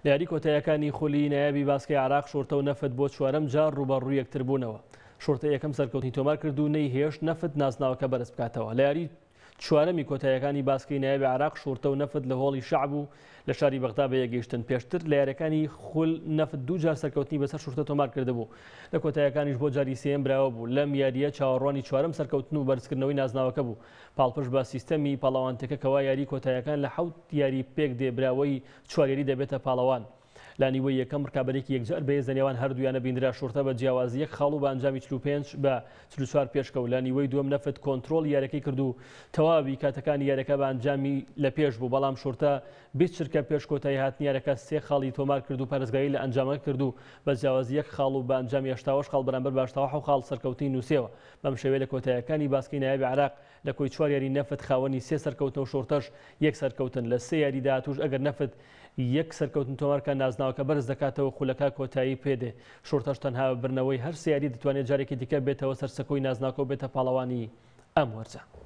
لە یاری کۆتاییەکانی خولی نایابی باسکەی عێراق شوڕتە و نەفت بۆ چوارەم جار ڕووبەڕووی یەکتربوونەوە. شوڕتە یەکەم سەرکەوتنی تۆمار کرد و نەیهێشت نەفت نازناوەکە بەرز بکاتەوە. لە یاری چوارەمی کۆتاییەکانی باسکەی نایابی عێراق شوڕتە و نەفت لە هۆڵی شەعب و لە شاری بەغدا بەیەکگەیشتن. پێشتر لە یاریەکانی خول نەفت دوو جار سەرکەوتنی بەسەر شوڕتە تۆمار کردبوو. لە کۆتاییەکانیش بۆ جاری سێیەم براوە بوو. لەم یارییە چاوەڕوانی چوارەم سەرکەوتن و بەرزکردنەوەی نازناوەکە بوو. پاڵپشت بە سیستەمی پاڵەوانتەکە کەوا یاری کۆتاییەکان لە حەوت یاری پێک دێ براوەی چوار یاری دەبێتە پاڵەوان. لە نیوەی یەکەم ڕکابەرێکی یەکجار بەهێز لە نێوان هەردوو یانە بینرا شوڕتە بە جیاوازی یەک خاڵ و بە ئەنجامی 45 بە 44 پێشکەوت. لە نیوەی دووەم نەفت کۆنترۆڵی یاریەکەی کرد و تەواوی کاتەکانی یاریەکە بە ئەنجامی لە پێش بوو، بەڵام شوڕتە 20 چرکە پێش کۆتایی هاتنی یاریەکە سێ خاڵی تۆمار کرد و پارێزگاری لە ئەنجامەکە کرد و بە جیاوازی یەک خاڵ و بە ئەنجامی 88 خاڵ بەرامبەر بە 87 خاڵ سەرکەوتنی نووسیەوە. بەم شێوەیە لە کۆتاییەکانی باسکەی نایابی عێراق لە کۆی چوار یاری نەفت خاوەنی سێ سەرکەوتنە و شوڕتەش یەک سەرکەوتن، لە سێ یاری داهاتووش ئەگەر نەفت یەک سەرکەوتن تۆمار بکات نازناوەکە بەرز دەکاتەوە و خولەکە کۆتایی پێدێ، شوڕتەش تەنها بە بردنەوەی هەر سێ یاری دەتوانێت جارێکی دیکە بێتەوە سەر سەکۆی نازناوەکە و بێتە پاڵەوانی ئەم وەرزە.